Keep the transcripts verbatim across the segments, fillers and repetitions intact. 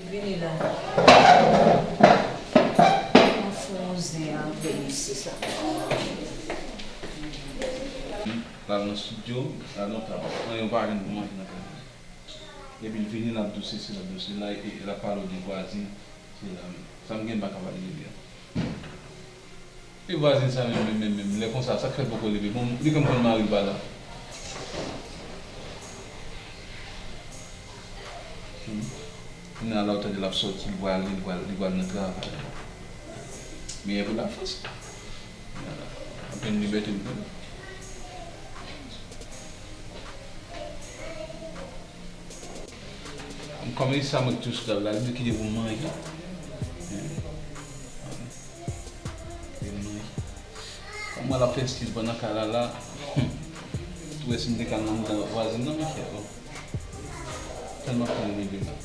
Vini la. Anfouze avè mesye sa. L al nan estidyo, l al nan tab. Anyen w pa jwenn pou manje nan kay la. Epi l vini, l ap di w sesi, l ap di w sela, e, e l ap pale w de vwazin, sela menm. Sa m gen m pa ka pale de li a. E vwazin sa menm, menm, menm, menm, lè konsa, sa k fè l poko leve? Bon, li konn konn mari l pa la. Hmm. Kounye a la, ou tande l ap sòti, li pral, li pral, li pral nan travay. Men e pou Lafrans. Anpil libète m gen. Kòm e sa mwen ki tou sou tab la, li kite pou manje. Li manje. Kòm mwen l ap fè eskiz pandan kay la la, tou wè si m te ka nan mouda vwazin nan, monchè, oh. Tèlman konn leve la.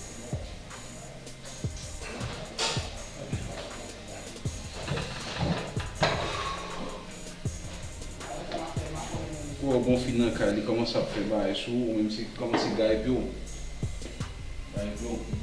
Ou wè gon fi nan kay, li kòmanse ap fè bagay sou ou, ou menm si kòmanse gaye pye w. Gaye pye w.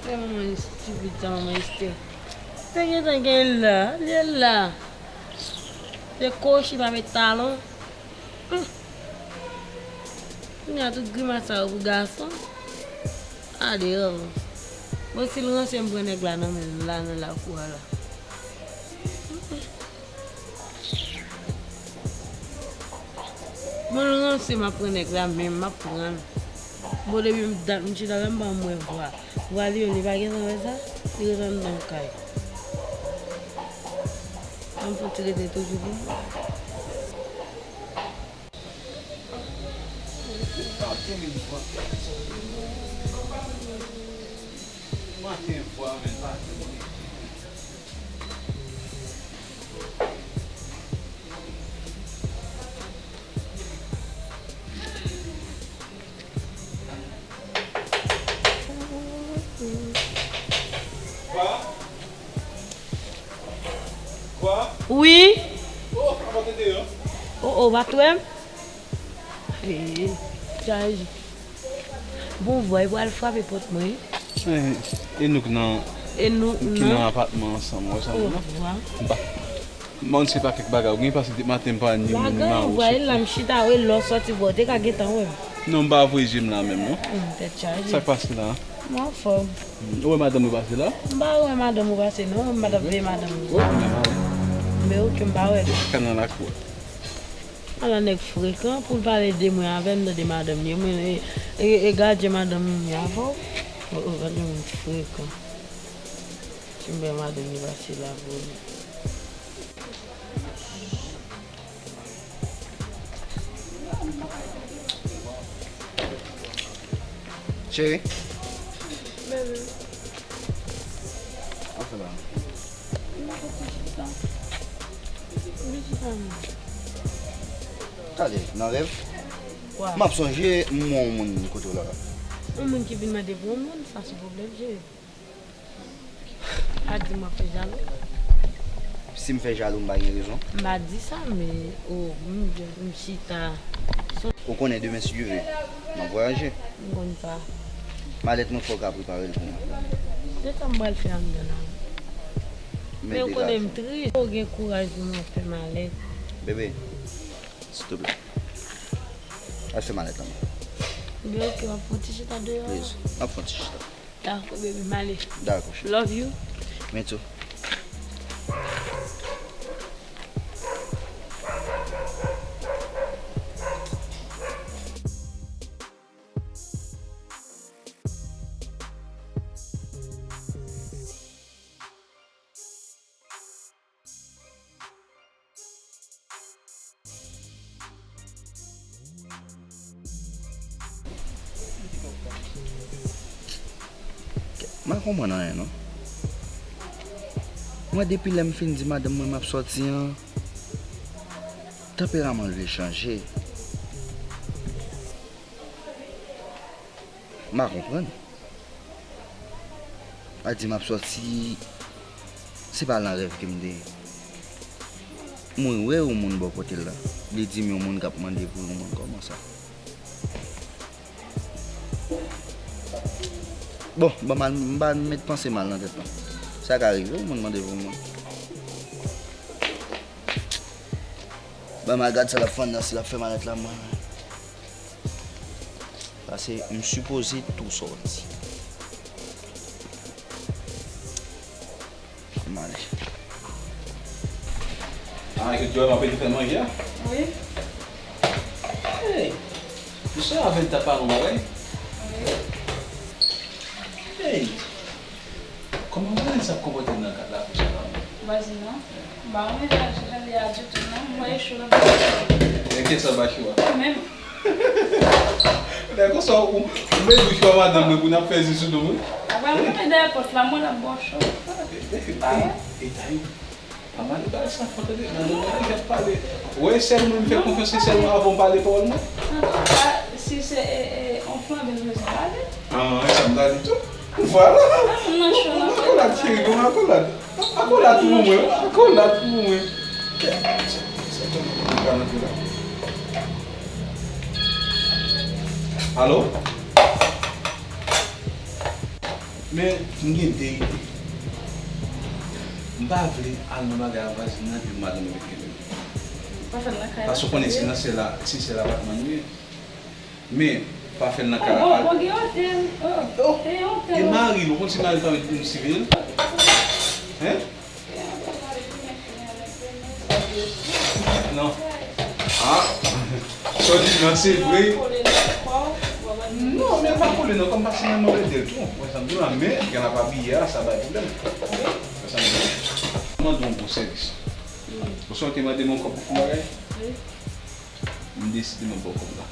E manman estipid sa, manman Estè. Te gentan gen la, li la. Se kochi pa met talon. Hum. Kounye a tout grimas sa yo pou gason. Gade yo. Bon, si l ranse m pran nèg la nan men l la, nan lakou a la. Bon, l ranse, m ap pran nèg la, men m ap pran l. Bon, depi m dat m chita la, m pa janm wè vwa. Vwa li menm, li pa gentan wè sa? Li ret anndan kay. An m fon ti rete toujou pou m. Maten vwa, men pa tande. Wi. O, o, pa t wè m? Ee, chaje. Bon, vwa, e pral frape pòt mwen. E, e nou k nan, e nou ki nan apatman ansanm, wè sa m la? M pa, m pa konn se pa kèk bagay ou gen, paske depi maten m pa ni moun, m pa wè sou. Bagay ou vwa, e la m chita, e lè w sòti vwa, ou te ka gentan wè m. Non, m pa voye je m la menm, non. Hmm, tèt chaje. Sa k pase la? M anfòm. Hmm, ou wè madanm ou pase la? M pa wè madanm ou pase, non, m pa t ap veye madanm ou. Oh, men, men oke, m pa wè l. Ka nan lakou a. Ala nèg frekan, pou l pale de mwen avè m, tande madanm li. Mwen, e, e, e gadyen madanm li avè w. O, o, gadyen moun frekan. Si m wè madanm li pase la pou li. Cheri. Bebe. Sa w fè la? M pa konn chita. M vin chita menm. Tande, nan rèv? Kwa? M ap sonje m wè yon moun kote w la. Yon moun ki vin mande pou yon moun, sa se pwoblèm, cheri. Pa di m w ap fè jalou. Si m fè jalou, m pa gen rezon? M pa di sa, men, o, m, m chita. Ou konnen demen, si Dye vle, m ap vwayaje. M konn sa. Malèt mwen, fò w ka prepare l pou mwen. Se sa m pral fè anndan la. Men ou konnen m tris. Ou gen kouraj pou mwen fè malèt. Bebe, silteplè. Al fè malèt la, man. Bebe, oke, m ap fè yon ti chita deyò. Please, m ap fè yon ti chita. Dakò, bebe, m ale. Dakò, cheri. Love you. Me too. Pa konprann anyen non. Mwen depi lè m fin di madanm mwen m ap sòti an, tanperaman l vle chanje. M pa konprann. A di m ap sòti, se pa nan rèv ke m te ye. Mwen wè yon moun bò kote l la. Li di m yon moun k ap mande pou yon moun kòman sa. Bon, ban m al, m pa met panse mal nan tèt mwen. Sa ka rive, yon moun mande pou yon moun. Ban m al gad sa l ap fè anndan, si l ap fè malèt la, mwen. Paske m sipoze tou sòti. M ale. Ah, jodi a, m ap fè manje a? Wi. Hey! Misye avè l ta pale yon bagay? Wi. Hey! Kòman vwazin sa ap konpòte l nan kad la konsa la? Vwazin nan? M pa renmen jan, jan li a ditou non. M wè cho nan bagay sa. E kiyès sa ba cho a? Ou menm. Lè konsa, ou, ou mete cho a madanm mwen pou n ap fè zi sou do mwen. Apre, m kanpe dèyè pòt la, m wè l ap ba w cho. E, e, e, e, Dayou, pa mande bagay sa fò tande, madanm mwen deja ap pale. Ou wè, sèl moun m fè konfyans, se sèlman avan w pale pawòl mwen. Antouka, si se, e, e, yon flanbe l bezwen pale. Ah, e sa m ta di tou. Vwala. Ah, moun nan cho nan fè. Akolad, cheri, bon, akolad. Akolad pou mwen, akolad pou mwen. Sa, sa, sa, sa, sa, sa, Alo? Men, m gen de ide. M pa vle al nan bagay a vwazin nan epi madanm mwen met kenbe m. Pa fè l nan kay la. Paske w konnen se nan sèl la, se sèl apatman nou ye. Men, pa fè l nan kay la. Oh, bon, bon, gen otèl. Oh, oh, gen otèl. E mari l, ou konn si mari l pa met moun sivil? Hein? Non. Ah. Sa w di nan se vre. Non, men pa kole non, kòm pa se mwen mwen ede l tou. Wè sa m di w la, men gen l ap abiye a, sa bay pwoblèm. Wè sa m di w. Mande yon bon sèvis. Ou sonje te mande m yon kòb pou fè yon bagay? M deside m ap ba w kòb la.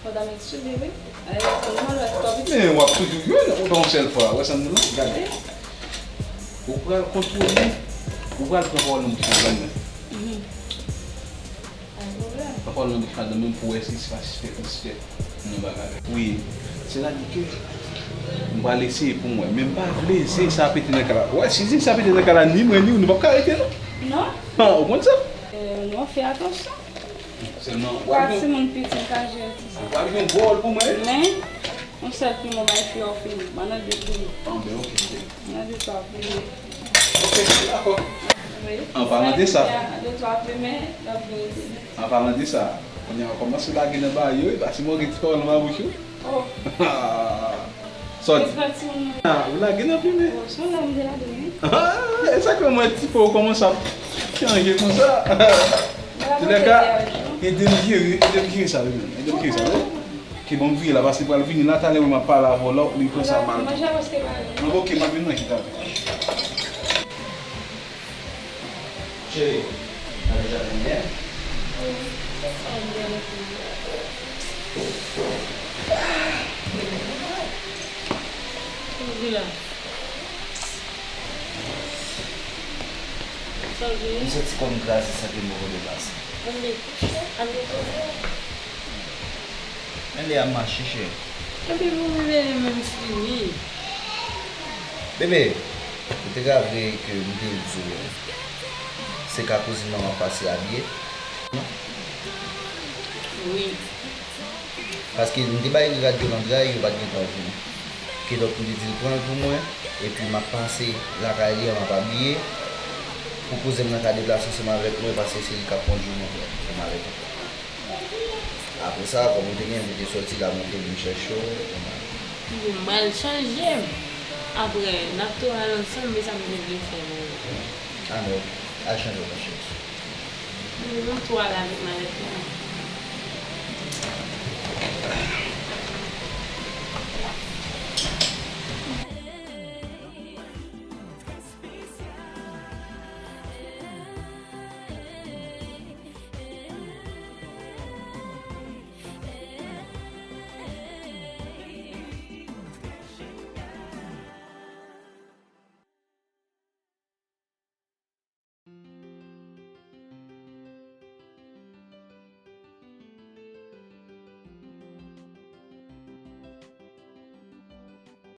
Fò ta met sou li, wi. Ay, kòman lè twò piti? Men w ap toujou jwenn ou nan yon sèl fwa. Wè sa m di w la? Gade. Ou pral kontwole, ou pral pran pawòl nan bouch madanm mwen. Mhm. Pa gen pwoblèm. Pran pawòl nan bouch madanm mwen pou wè si li pa sispèk, li sispèk nan bagay la. Wi, sètadi ke m pral eseye pou m wè. Men m pa vle zen sa pete nan kay la. Wè, si zen sa pete nan kay la, ni mwen, ni ou, nou p ap ka rete, non. Non? Ha, ou konn sa? Euh, non, fè atansyon. Sèlman, w ap gen, timoun piti ka jere ti sa. W ap gen gwo wòl pou mwen. Men, yon sèl piman bay fi a w fini. Ban nan de piman. Ah, ben, ok, ok. Ban nan de twa piman. Ok, dakò. Wi. An palan de sa. De twa piman, l ap vin ede. An palan de sa, kounye a w kòmanse lage nan bagay yo, e pa si mwen gen ti pawòl nan bouch ou. Oh. Sòt. Ah, ou lage nan pimen. Bon, se yon lè m te lage, wi. Ah, e sa k fè mwen ti fè w kòmanse ap chanje konsa. Toulèka, ede m jere, ede m jere sa, wi, menm. Ede m jere sa, wi. Ki bon, m vire la, paske pral vini la, talè, mwen m ap pale avè w la, li pran sa mal. Manje a paske pare. Mwen, ok, m ap vin manje talè. Cheri, nan deja fini, en? Sa w di? M santi kò m kraze san ke m poko deplase. Ann depoze, ann depoze. Men lè a m mache, cheri. Epi pou m vini menm fini. Bebe, ou te ka vle ke m te di w se ka kouzin manman w pase abiye? Wi. Paske m te bay li rad yo nan dra, yo pa t gen tan vini. Kidonk, m te di l pran l pou mwen, epi m ap pase lakay li an, m ap abiye, pou kouzen m nan ka deplase ansanm avèk mwen, paske se li k ap kondui mwen pou m ale. Apre sa, kòm ou te gen, ou te sòti la, mwen te vin chèche w, ou mal. Bon, m pral chanje m. Apre, n ap tou al ansanm, men sa m te vle fè, mwen. Ah, men ok. Al chanje w, monchè. Mwen menm tou al avèk malèt mwen.